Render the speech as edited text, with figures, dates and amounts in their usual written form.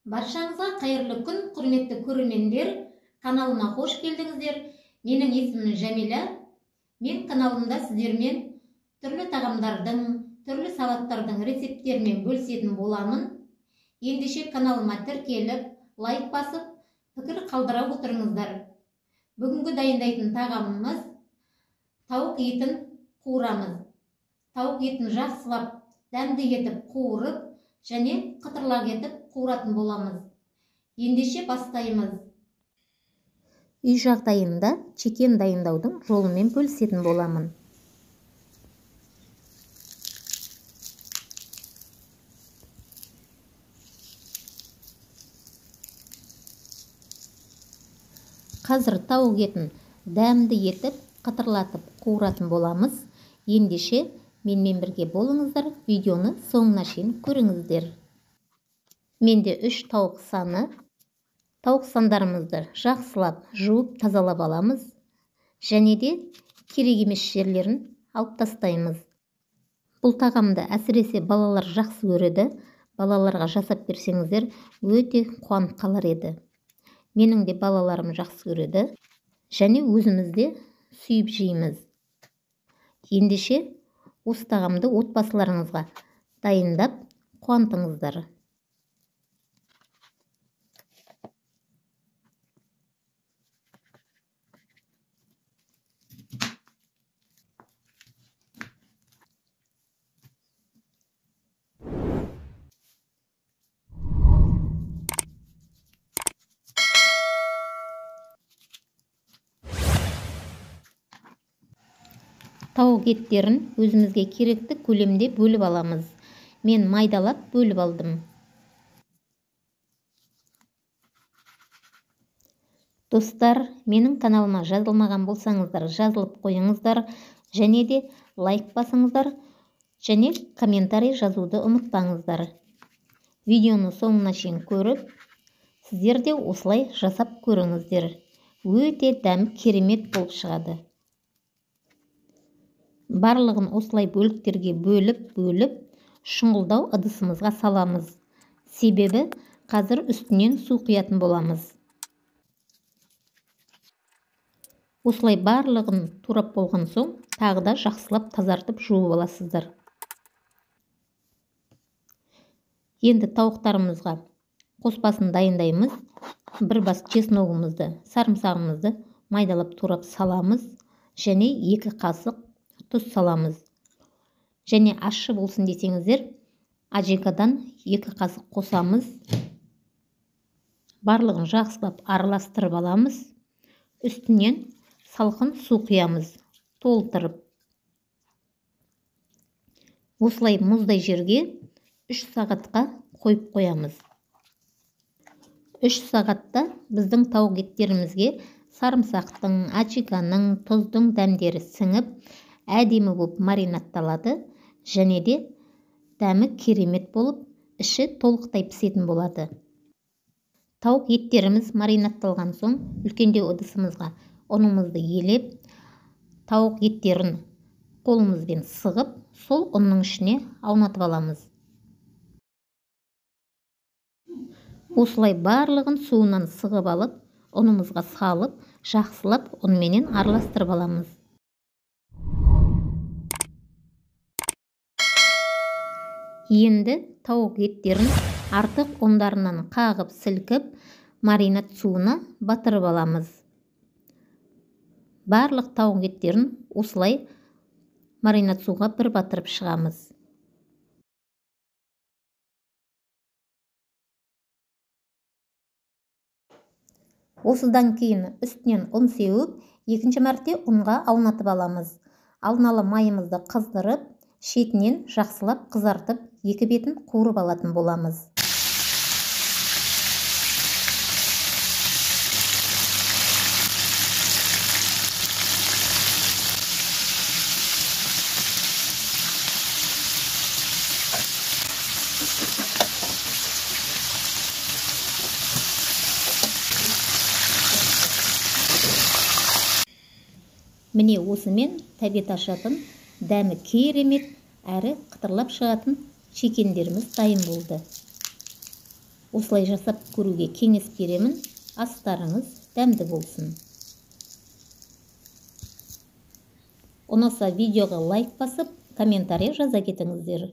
Баршаңызға қайырлы күн, құрметті көрермендер. Каналыма қош келдіңіздер. Менің есімім Жәмила. Мен каналымда сіздермен түрлі тағамдардың, түрлі салаттардың рецепттерімен бөлісетін боламын. Ендеше каналыма тіркеліп, лайк басып, пікір қалдыра отырыңыздар. Бүгінгі дайындайтын тағамымыз тауық етін қуырамыз. Тауық етін жақсылап дәмді етіп қуырып, және қытырлақ етіп қуыратын боламыз. Ендеше бастаймыз. Үй жағдайында чекен дайындаудың жолымен бөлісетін боламын. Қазір тауық етін дәмді етіп, қытырлатып қуыратын боламыз. Ендеше менімен бірге болыңыздар, видеоны соңына шейін көріңіздер. Менде 3 тауық саны. Тауық сандарымызды жақсылап жуып тазалап аламыз. Және де керек емес жерлерін алып тастаймыз. Бұл тағамды әсіресе балалар жақсы көреді. Балаларға жасап берсеңіздер өте қуанып қалар еді. Менің де балаларым жақсы көреді. Және өзіміз де сүйіп жейміз. Ендеше осы тағамды отбасыларыңызға дайындап қуантыңыздар. Тауық еттерін өзімізге керекті көлемде бөліп аламыз. Мен майдалап бөліп алдым. Достар, менің каналыма жазылмаған болсаңыздар, жазылып қойыңыздар, және де лайк басыңыздар, және комментарий жазуды ұмытпаңыздар. Видеоны соңына шейін көріп, сіздер де осылай жасап көріңіздер. Өте дәмі керемет болып шығады. Барлығын осылай бөліктерге бөліп-бөліп, шұңғылдау ыдысымызға саламыз. Себебі қазір үстінен су құятын боламыз. Осылай барлығын турап болған соң, тағы да жақсылап тазартып жуып аласыздар. Енді тауықтарымызға қоспасын дайындаймыз. Бір бас чесногымызды, сарымсағымызды майдалап турап саламыз және 2 қасық тұз саламыз. Және ащы болсын десеңіздер, аджикадан 2 қасық қосамыз. Барлығын жақсылап араластырып аламыз. Үстінен салқын су құямыз, толтырып. Осылай мұздай жерге 3 сағатқа қойып қоямыз. 3 сағатта біздің тауық еттерімізге сарымсақтың, аджиканың, тұздың дәмдері сіңіп, әдемі болып маринадталады, және де дәмі керемет болып, іші толықтай пісетін болады. Тауық еттеріміз маринадталған соң, үлкендеу ыдысымызға ұнымызды елеп, тауық еттерін қолымызбен сығып, сол ұнның ішіне аунатып аламыз. Осылай барлығын суынан сығып алып, ұнымызға салып, жақсылап ұнменен араластырып аламыз. Енді тауық еттерін артық ұндарынан қағып сілкіп, маринад суына батырып аламыз. Барлық тауық еттерін осылай маринад суға бір батырып шығамыз. Осыдан кейін үстінен ұн сеуіп, екінші мәрте ұнға аунатып аламыз. Алдын ала майымызды қыздырып, шетінен жақсылап қызартып, екі бетін қуырып алатын боламыз. Міне осымен тәбет ашатын, дәмі керемет, әрі қытырлап шығатын чекендеріміз дайын болды. Осылай жасап көруге кеңес беремін. Астарыңыз дәмді болсын. Ұнаса видеоға лайк басып, комментарий жаза кетіңіздер.